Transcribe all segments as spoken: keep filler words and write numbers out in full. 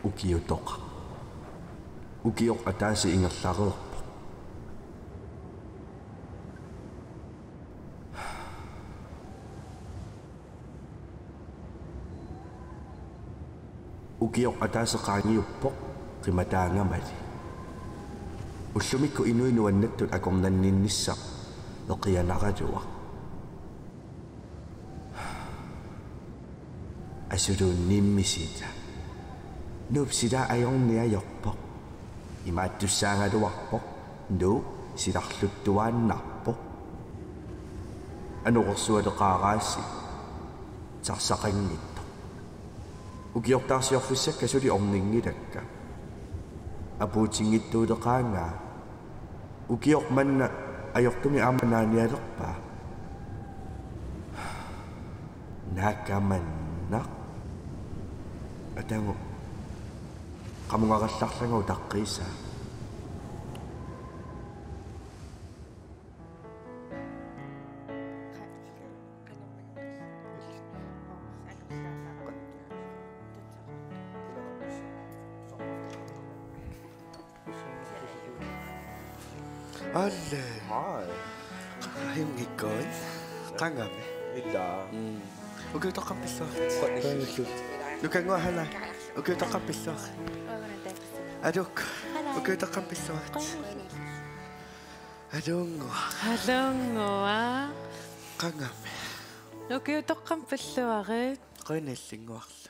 Ukiutoqaq. Ukioq ataaseq ingerlareerpoq. Ukioq ataaseq qaangiuppoq qimataangamali. Ullumikkut inuit nuannattut akornanninnissaq eqianaraluaq. Asuluunniimmi sila. Nuup sila ajorneq ajorpoq. Imaattussaagaluarpoq. Nuup silarluttuaannarpoq. Anorersualeqaaraasi. Tarsaqanngitsoq. Ukiortaarsiorfissakka suli orninngilakka. Apuutinngitsuuleqaanga. Ukioq manna ajortumik aamma naanialerpaa. Naak aamma naak. Atagu. Qamungarallarlanga utaqqiisaa. Alle. Hej. Ajunngikkuit. Qangami. Ila. Mm. Ukiutoqqami pilluarit. Qanillu. Lukannguaq, hej. Ukiutoqqami pilluarit. Aluu. Ukiutoqqami pilluarit. Aluunnguaq. Aluunnguaq. Qangami. Ukiutoqqami pilluarit. Qanillinnguarlu.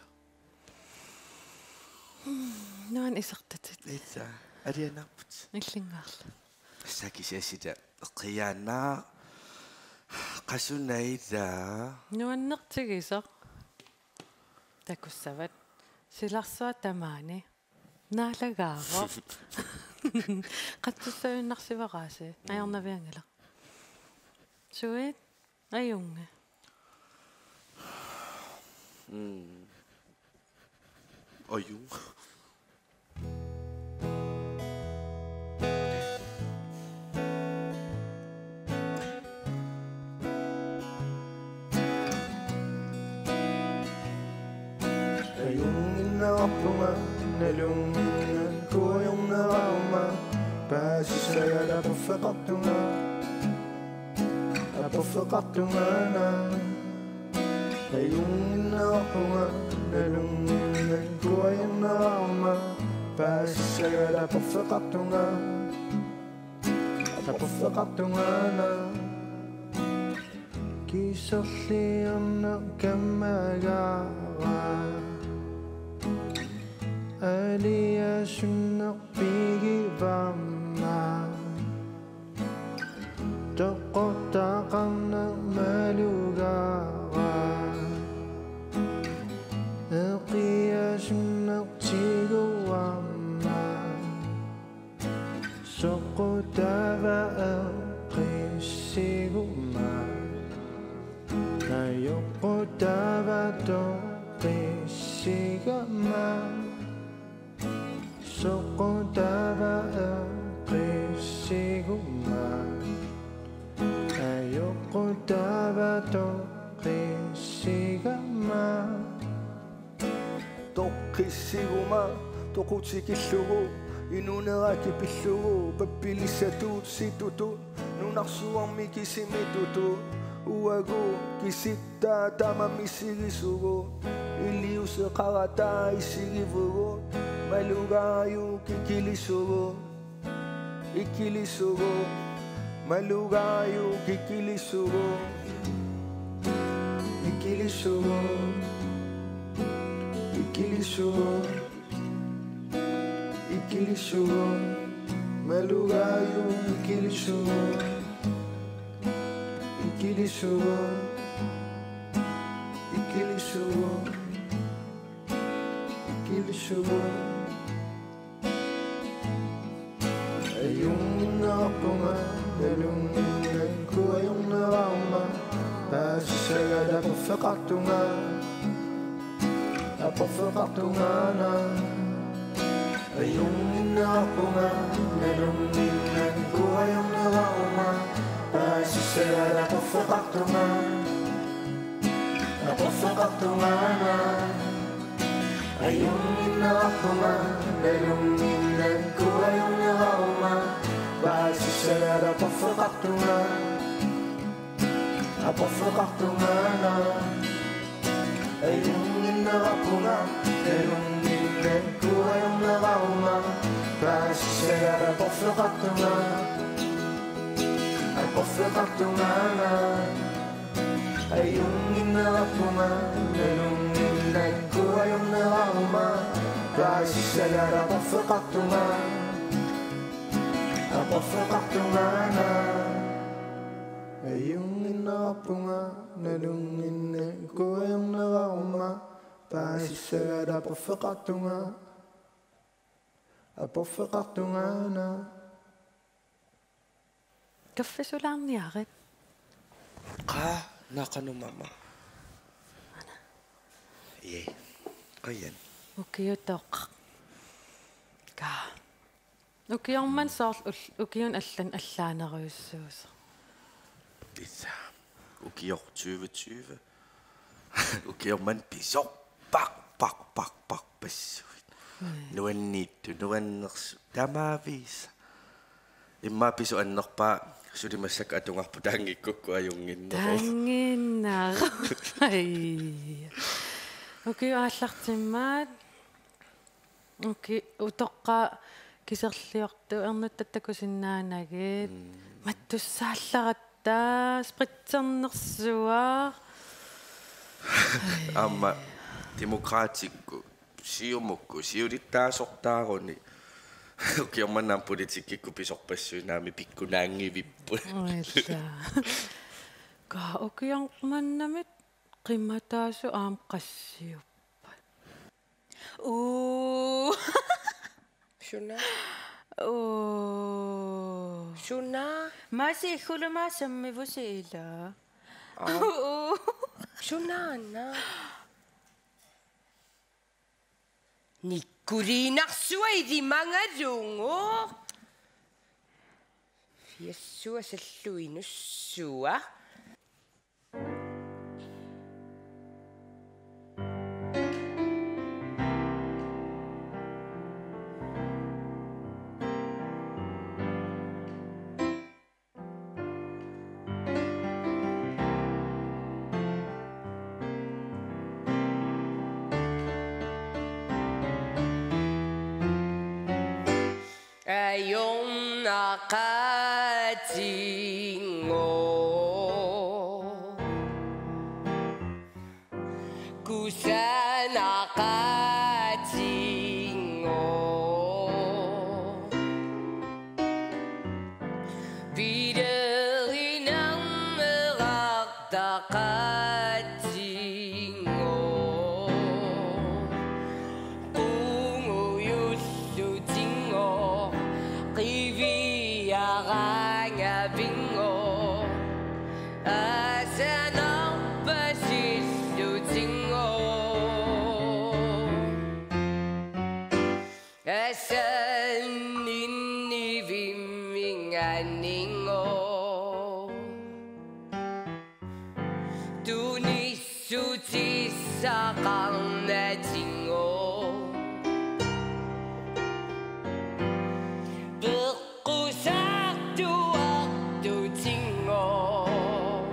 Nuann isertatit. Ila, alianaarput. Illinnguarlu. Sakisiasita. Qiana. Qasuna ila. Nuannertigisoq. Takussavat. Silarsuaq tamaani. Naalagaavoq. Qatsussagunnarsivaraasi. Ajornavianngilaq. Suit? Ajunngilaq. Mm. Ajunngilaq. Ajunnginnerpunga, nalunnginnakku ajorneraruma, paasissagama aporfeqartunga, aporfeqartungaana. Ajunnginnerpunga, nalunnginnakku ajorneraruma, paasissagama aporfeqartunga, aporfeqartungaana. Kiserliorneq kammagaara, aliasunneq pigivamma, toqortaqarneq malugaara, eqiasunneq tiguamma, soqutava eqissiguma, ajoqutava toqissigama, soqutava eqissiguma, ajoqutava toqissigama. Toqqissiguma, toqutikillugu, inuunera kipillugu, pappilissatut situtut, nunarsuarmi kisimittutut, uagut kisitsit taama misigisugut, iliuuseqarata isigivugut, malugaajuk ikilisugut. Ikilisugut, malugaajuk ikilisugut. Ikilisugut, ikilisugut, ikilisugut, malugaajuk ikilisugut. Ikilisugut, ikilisugut, ikilisugut. Ajunnginnerpunga, nalunnginnakku ajorneraruma, paasissagama aporfeqartunga, aporfeqartungaana. Ajunnginnerpunga, nalunnginnakku ajorneraruma, paasissagama aporfeqartunga, aporfeqartungaana. Ajunnginnerarpunga, nalunnginnakku ajorneraruma, paasissagaluartoq aporfeqartunga, aporfeqartungaana. Ajunnginnerarpunga, nalunnginnakku ajorneraruma, paasissagaluartoq aporfeqartunga, aporfeqartungaana. Ajunnginnerarpunga, nalunnginnakku ajorneraruma, paasissagaluartoq aporfeqartunga, aporfeqartungaana. Ajunnginnerarpunga, nalunnginnakku ajorneraruma, paasissagaluartoq aporfeqartunga, aporfeqartungaana. Kaffisulaarniarit. Qaa, naqanumama. Ana. Ee. Qajan. Ukiutoq. Kaa. Ukioq manna soorlu ul-, ukiuni allan allaanerujussuusoq. Tassa. Ukioq tyve tyve. Ukioq manna pisoq. Paq, paq, paq, paq, passuit. Mm. Nuanniittut, nuannersut. Tamaviisa. Immaqa pisoq annerpaaq, suli massakkut atugarput taanngikkukku ajunnginneruvoq. Taannginneruvoq. Ai. Ukiut aallartimmaat. Uki-, utoqqaat kiserliortut, ernuttatta takusinnaanagit. Mm. Mattussaallaratta, spritsernersuaq. Aamma Demokraatikkut, Siumukkut, siulittaasortaaruni. Ukioq manna aamma politikkikkut pisorpassuit naamik pikkunaanngivipput. Ila. Kaa ukioq mannamit qimataasut aamma qassiuppat. Uu. Suna. Uu. Suna. Masi iggulumaaq sammivusi ila. Aa. Uu. Sunaana. Nikkuliinarsuaq ilimagalugu. Fiassuaq salluinussuaq. Ajornaqaatinngooq. Kusanaqaatinngooq. Pilerinarnerartaqaatinngooq. Qungujullutinngooq, qiviaraangavinngooq, asanarpasillutinngooq, asanninnivimmik aninngooq. Tunissutissaqarnatinngooq. Peqqusartuartutinngooq.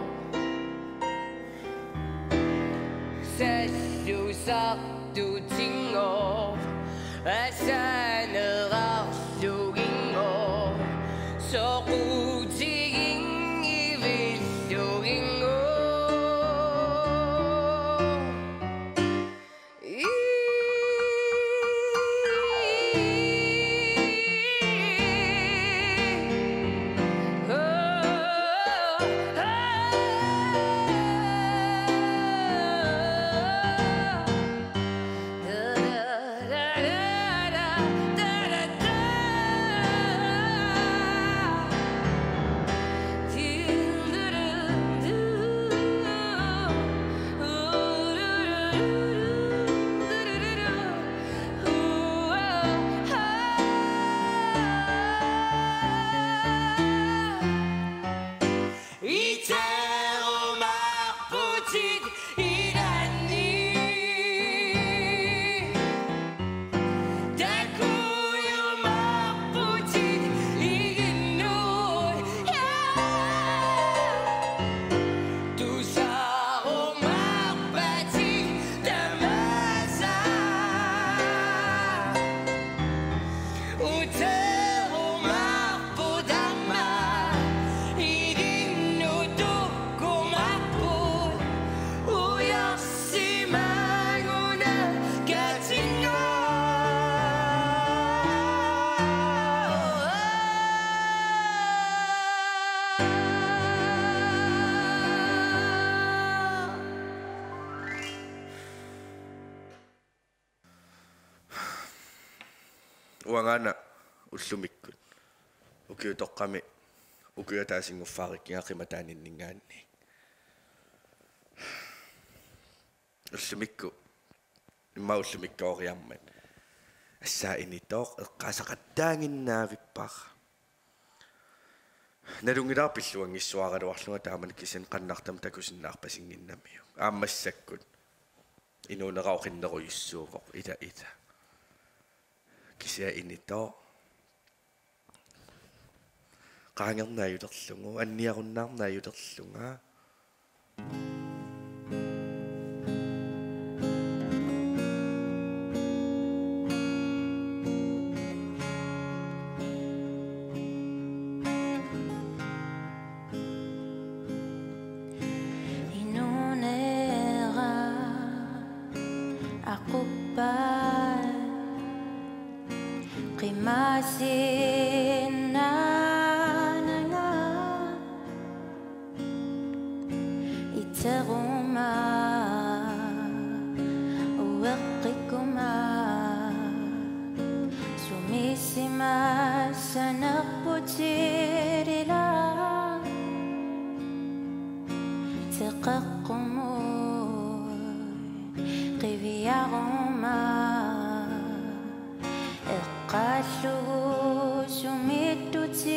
Sallusartutinngooq. Asanerarluginngooq, soqutiginngivilluginngooq. Uangaana ullumikkut ukiutoqqami ukiup ataasinngorfaareerikkiga qimataaninninngaanniit. Ullumikkut, immaqa ullumikkooriarmat, assaa initooq eqqaasaqattaaginnaavippara. Nalunngilara pilluanngissuaraluarlunga taamani kisianni qannartama takusinnaarpasinnginnamiuk. Aamma massakkut inuunera oqinnerujussuuvoq ila ila. Kisianni initooq. Qaangernajulerlugu, anniarunnaarnajulerlunga. Inuunera aquppat qimasinnaananga. Iteruma ueqqikkuma sumisimassanerputit ila teqeqqumut qiviaruma. Eqqaallugu sumiittutit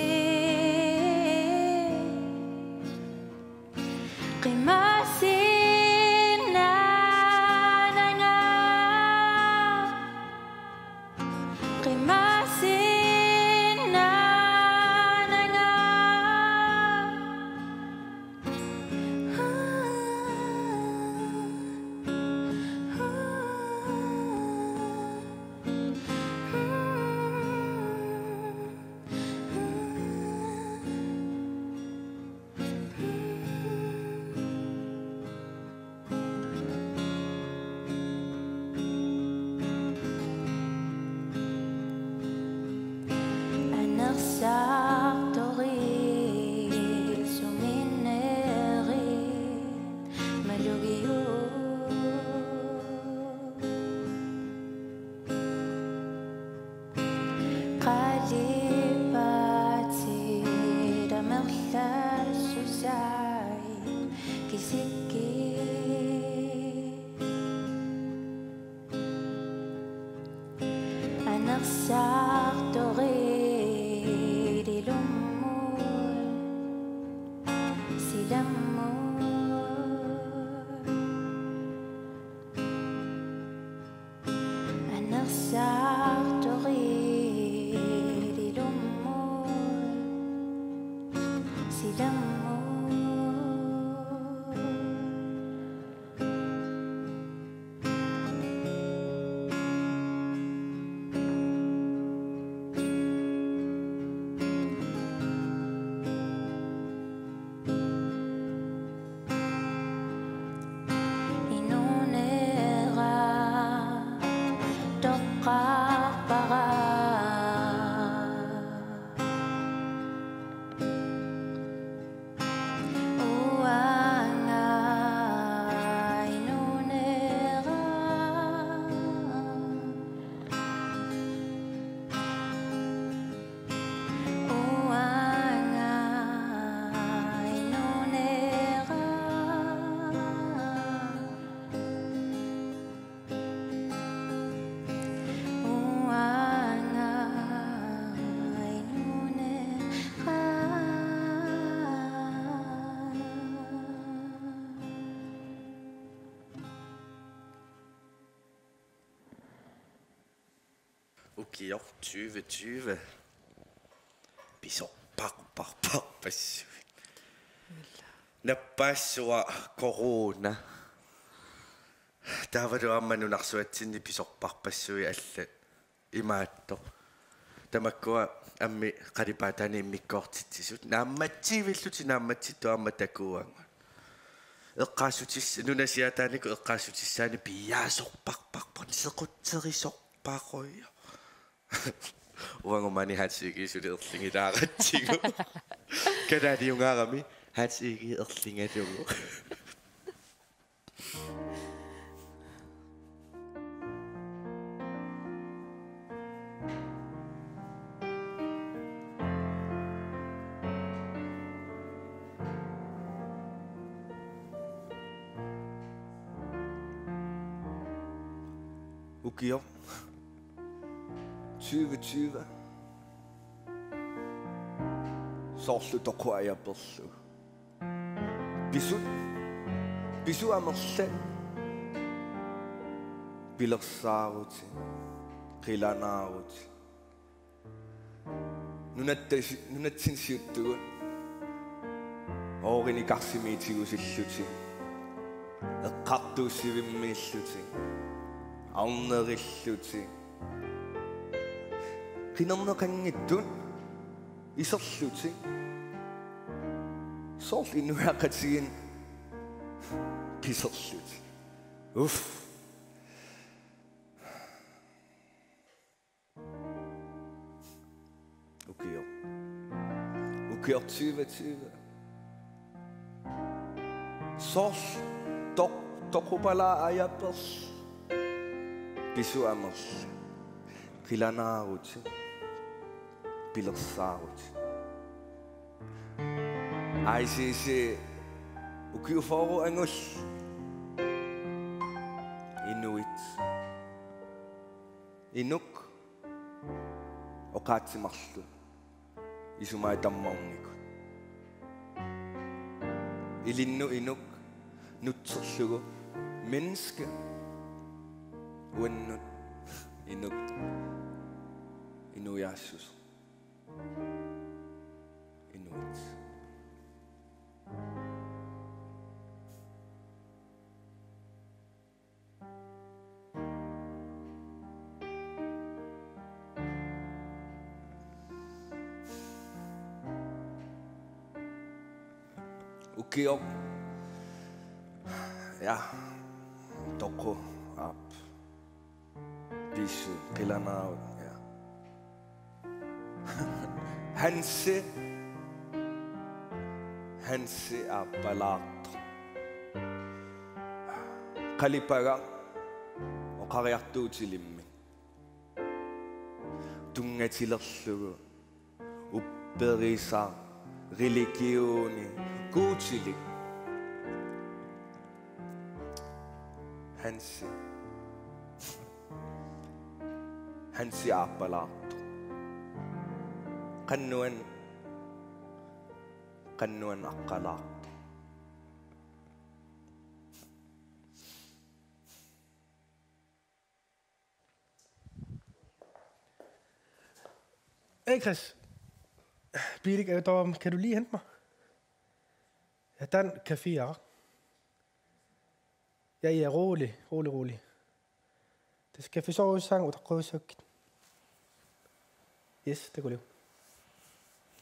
qimasinnaananga, qimasinnaananga. Anersaartorit suminnerit malugiuk. Qalipaatit amerlassusai kisikkit. Anersaartorit ilummut silammut. Anersaartorit ilummut silammut. Inuunera toqqarpara. Uanga inuunera. Uanga inuunera. Uanga inuunera. Ukioq tyve tyve. Pisorparparparpassuit. Nappaassuaq corona. Taavalu aamma nunarsuatsinni pisorparpassuit allat imaattoq. Tamakkua ammip qalipaataani immikkoortitsisut. Naammatsivillutik naammatsittut aamma takuagut. Eqqaassutis-, nunasiaataanikkut eqqaassutissaani piiaasorparparput sequtserisorparujoq. Uanga maani Hans Egede suli erligilaaratsigu. Kalaaliungaarami Hans Egede erligalugu. Ukioq tyve tyve. Soorlu toqu ajaperlugu. Pisut, pisut amerlat. Pilersaarutit, qilanaarutit. Nunatta-, nunatsinni siuttugut. Oorinik karsimiitigut sillutik. Eqqartuussivimmiillutik. Arnerillutik. Qinerneqanngitsut iserlutik. Soorlu inuiaqatigiinni qiserlutik. Uff. Ukioq. Ukioq tyve tyve. Soorlu toq-, toqupalaaq ajaperlugu. Pisut amerlat. Qilanaarutit. Pilersaarutit. I C C ukiut fyrre angullu. Inuit. Inuk oqaatsimarlu isumaga tammarnikut. Ilinnut inuk nutserlugu, menneske. Uannut inuk inuiaassuseq. Inuit. Ukioq. Ja. Toqu aap. Pisut, qilanaarut, ja. Hansi. Hansi aappalaartoq. Qalipagaq oqariartuutilimmik. Tunngatilerlugu. Upperisaq, religioni, guutilik. Hansi. Hansi aappalaartoq. Qanoq, qanoq aqqalaartoq. Hey, Chris. Biilik, øh, dog, kan du lige hente mig? Ja, der er en café, ja. Ja, ja, rolig, rolig, rolig. Det skal vi så ud sang, og der går så. Yes, det går lige.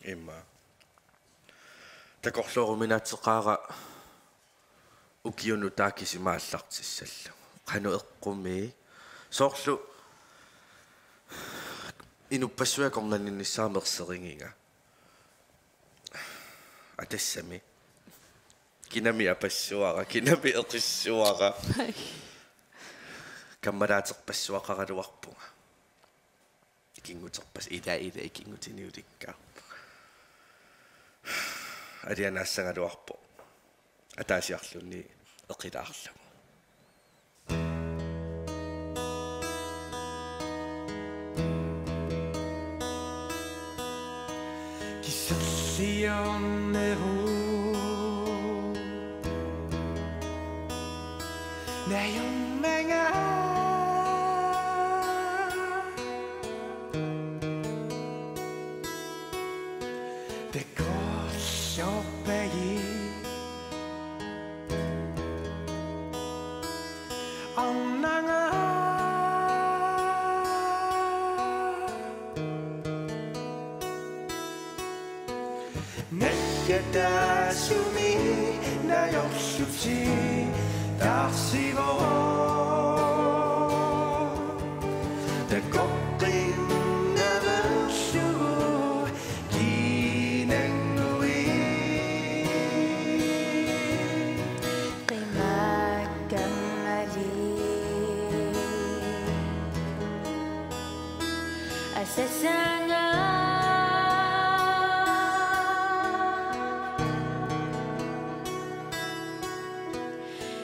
Immaqa. Takorlooruminaateqaara ukiunut taakku kisima aallartissallugu. Qanoq eqqumii? Soorlu inuppassuit akornanniinnissaat merserigiga. Atassami. Kinami apassuara, kinami eqissuara. Kammalaaterpassuaqaraluarpunga. Ikinnguterpas-, ila, ila ikinngutiniulikka. Alianaassagaluarpoq. Ataasiarluunniit eqilaarlugu. Kiserliorneruvoq. Najornanga. Takorloorpagi. Arnanga. Nallataassumi najorlutik taarsivoq. Takoqqinnaveerlugu kiinannguit. Qimaakkamali. Asasanga.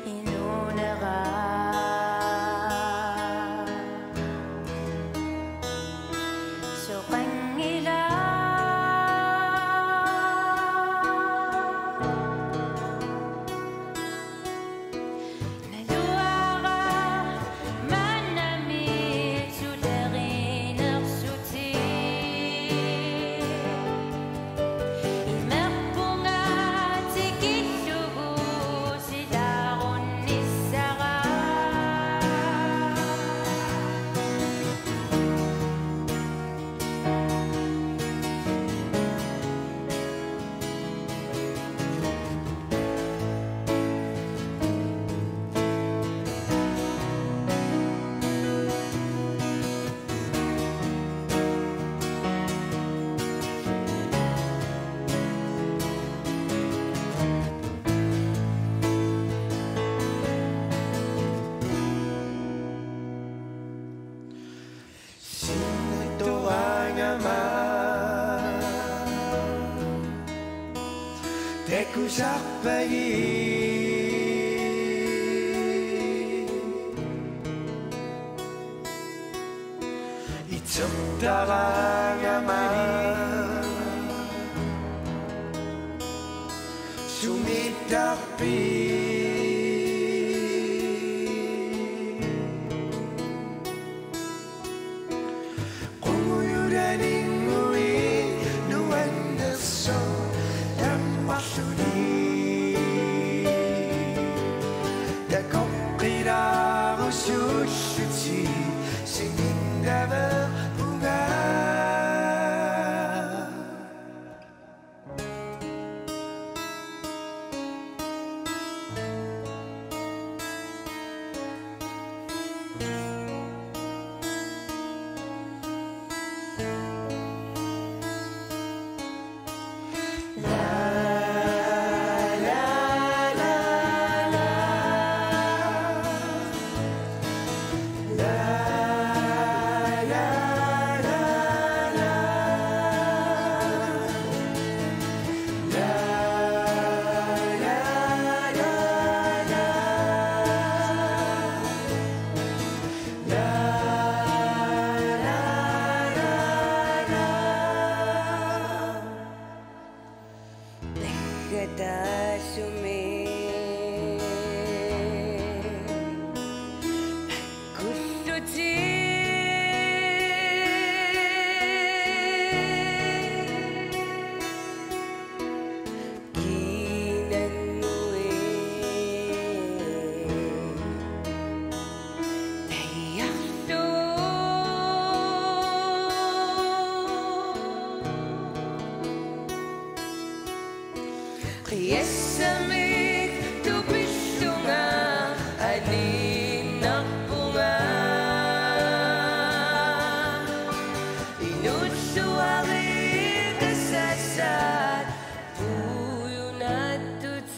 Inuunera. Pagi itertaraangama sumiittarpit? Qungujulaninnguit nuannersoq tammarluni takoqqilaarusullutit siminnaveerpunga. Naggataasumik pakkullutit kiinannguit tajarlugu. Qiassamik tupillunga aniinnarpunga. Inulluariit tassassaat puiunaattutit.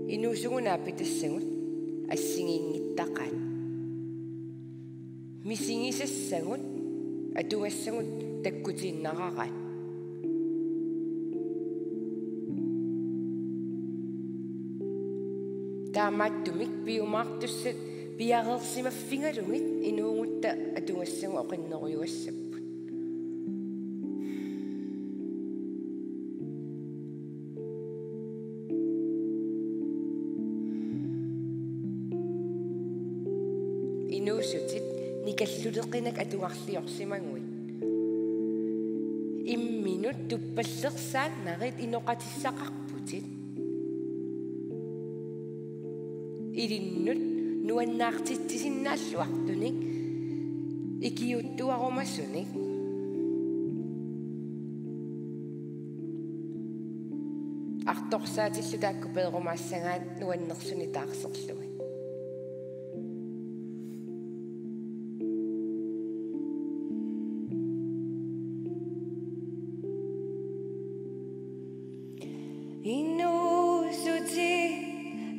Inuusugut naapitassagut assigiinngittaqaat. Misigisassagut atugassagut takkutiinnararaat. Taamaattumik piumaartussat piareersimaffigalugit inuugutta atugassagut oqinnerujuassapput. Inuusutit nikalluleqinak atugarliorsimaguit. Imminut tuppallersaannarit inoqatissaqarputit. Ilinnut nuannaartitsisinnaalluartunik ikiuuttuarumasunik. Artorsaatillu taakku peerumaassagaat nuannersunik taarserlugit. Inuusutit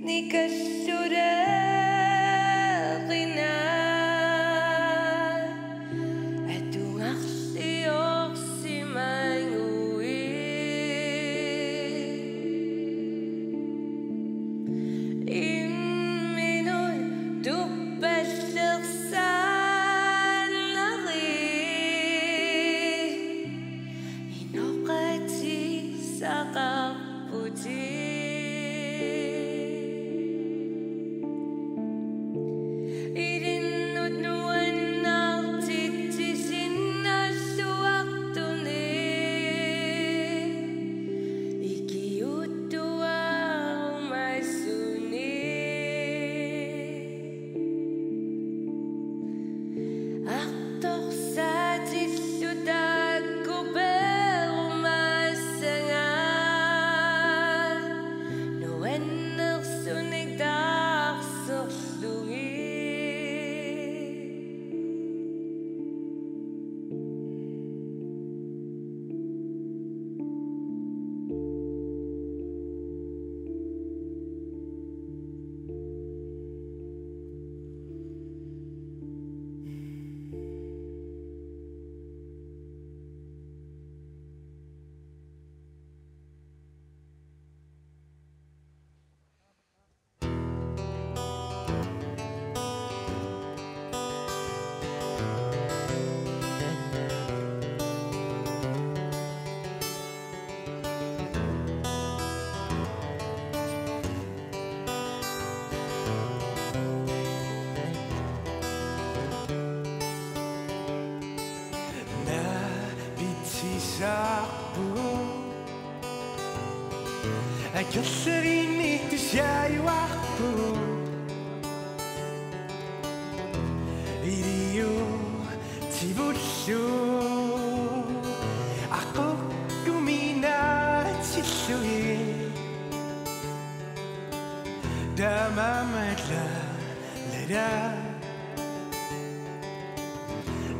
nikalluleqinak atugarliorsimaguit. Imminut tuppallersaannarit inoqatissaqarputit. Naapitsisarpu. Akerleriinni tusiajuarpu. Iliuutivullu. Aqqukkuminaatillugit. Taamaammat la, la, la.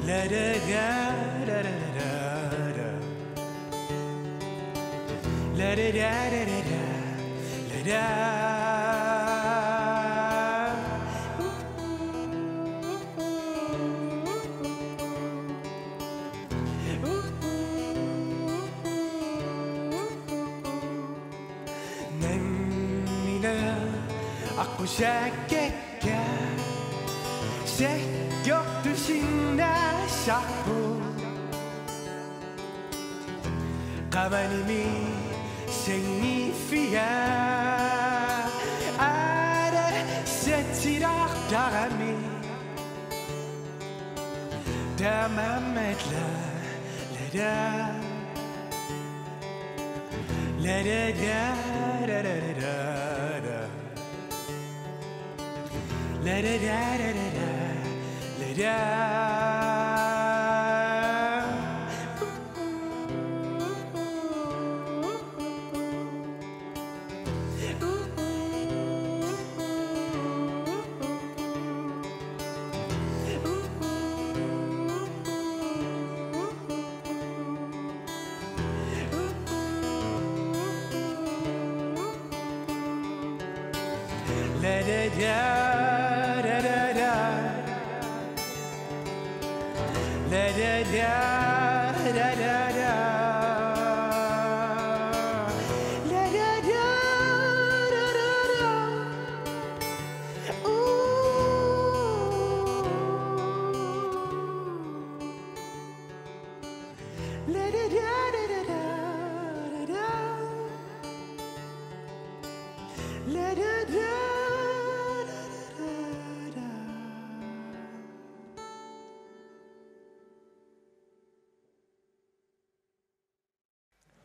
La, la, la, la, la, la, la. La, la, la, la, la, la, la, la. Nammineq aqqusaagakka sakkortusinnaasarput. Qamanimi sanngiiffia aalasatsilaartarami. Taamaammat la, la, la. La, la, la, la, la, la, la. La, la, la, la, la, la, la, la.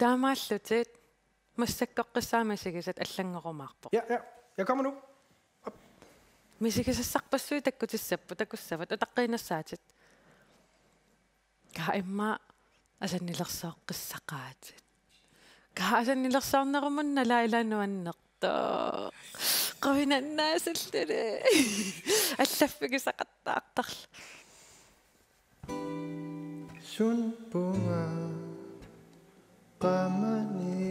Taamaallutit massakkoqqissaaq misigisat allanngorumaarpoq. Ja, ja. Jeg kommer nu. Misigisassarpassuit takkutissapput, takussavat, utaqqiinnassaatit. Kaa immaqa asannilersooqqissaqaatit. Kaa asannilersoornerumunna la ila nuannertoq. Quinannaasalluni. Allaffigisaqattaartarlu. Sunpunga qamani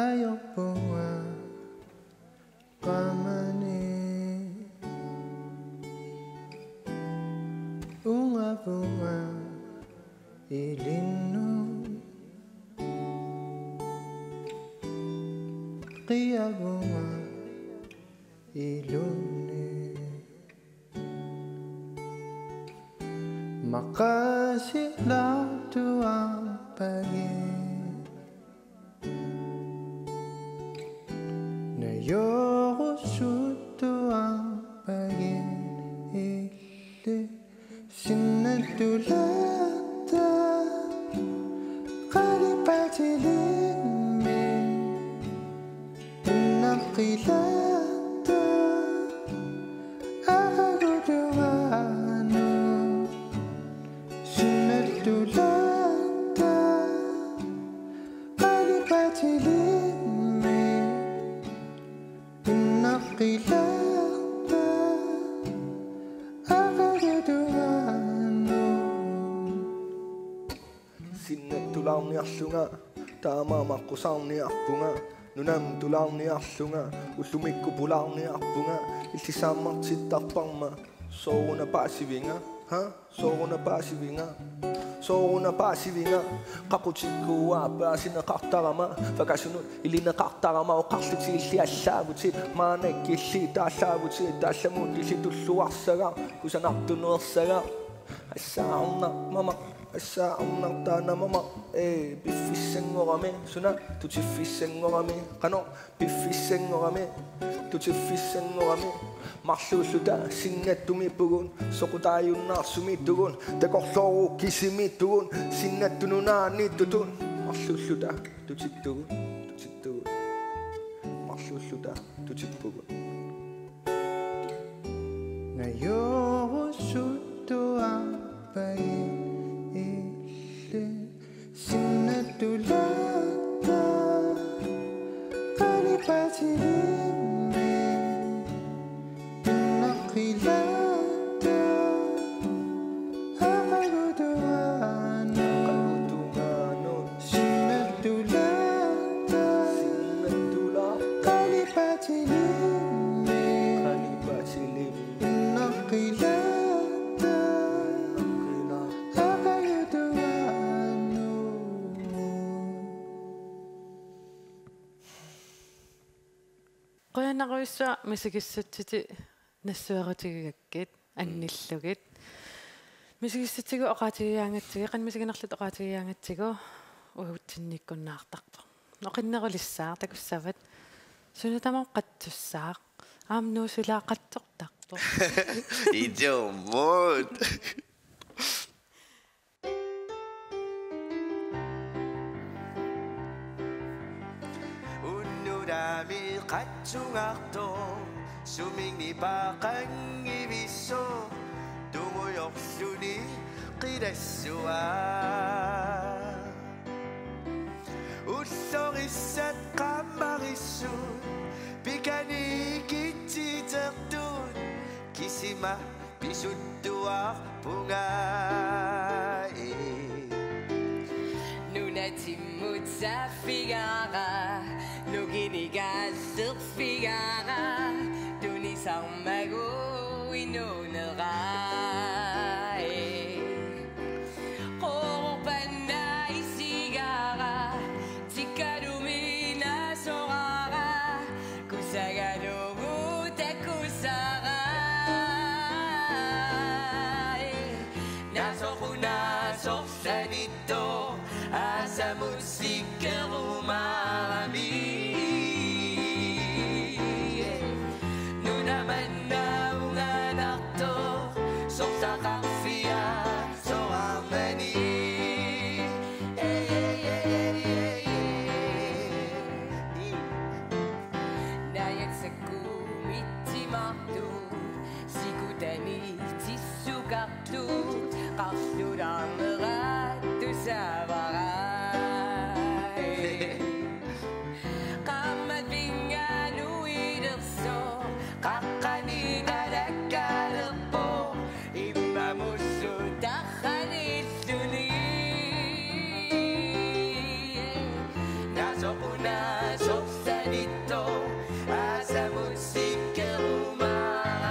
ajorpunga qamani ungavunga ilinnut qiavunga ilunni. Maqaasilaartuarpagit najorusuttuarpagit illit. Sinnattulaarta qalipaatilimmik innaqqilaarta aqagutuaannut. Sinnattulaarta qalipaatilimmik innaqqilaarta aqagutuaannut. Sinnattulaarniarlunga taama maqqusaarniarpunga, nunamut tulaarniarlunga ullumikkut pulaarniarpunga, illit saammartittarparma sooruna paasivinga, ha? Sooruna paasivinga? Sooruna paasivinga, qaqutikkua paasineqartarama, vakasunut ilineqartarama, oqarlutilli allaavutit, maannakkilli taallaavutit, taallamut illit tulluarsagaq, kusanartunut ersagaq. Assaarnaq mama, assaarnaq taanna mama, ee, piffissanngorami, suna, tutiffissanngorami, qanoq, piffissanngorami, tutiffissanngorami, marluulluta sinnattumiippugut, soqutaajunnaarsumiittugut, takorloorukkit kisimiittugut, sinnattunut naaniittutut, marluulluta tutittugut, tutittugut, marluulluta tutippugut. Najorusuttuarpai illit sinnattulaarta qalipaatilimmi innaqqilaarta aqagutuaannut sinnattulaarta qalipaatilimmi innaqqilaarta aqagutuaannut. Qujanarujussuaq misigissutsitit nassuerutigigakkit, annillugit. Misigissutsigut oqaatigigaangatsigu, qanoq misiginerlutit oqaatigigaangatsigu, uagutsinniikkunnaartarpoq. Oqinnerulissaaq, takussavat. Suna tamaat qatsussaaq. Aamma Nuusulaa qatsortarpoq. Idiomut. Unnulami qatsungartoq, suminngipaaqanngivissoq, tungujorluni qilassuaq. Ullorissat qammarissut, pikani kitsitertut, kisima pisuttuarpunga, ee. Nunatimmut saaffigaara, nukinigaallerfigaara, tunisarmagu inuunera, ee. Qorpanna isigaara, tikkalumi naasoraara, kusagalugu takusara. Naasoq una sorsanittoq aasamut sikkerumaarami. Nuna manna unganartoq sorsaqarfia soraarmani. Najat sakkumitsimaartut sikutani tissukartut qarlulaarnerat tusaavara. Qaammat pinganuilersoq qaqqani alakkalerpoq, immamullu tarranilluni. Naasoq una sorsanittoq aasamut sikkerumaarami.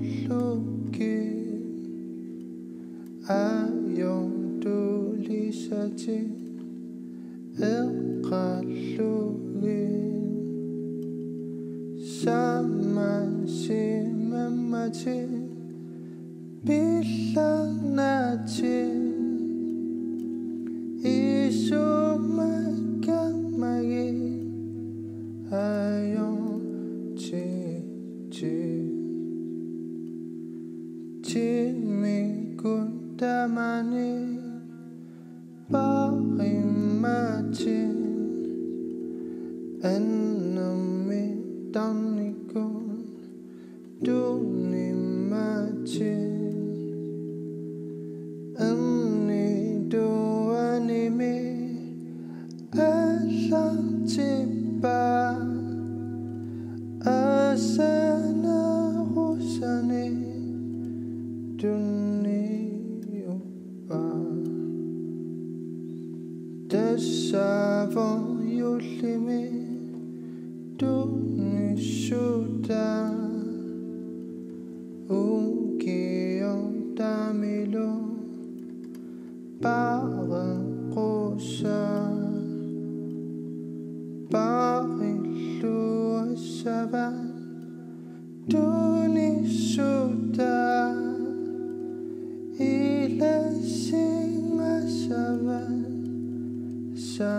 Lukki ajoq tulisatit eqqallugit sammasimammatit pillarnatit isumakkamagit ajoqtitit. Timmikut tamanit paarimatit annermik tarnikkut tunimatit ernituanimi aallartippaat asanarusanik tunniuppaat. Tassaavoq juullimik tunissutaat ukioq taamaalillugu paareqqusaaq. Paarilluassavaat tunissutaat ilassinngassavaat sa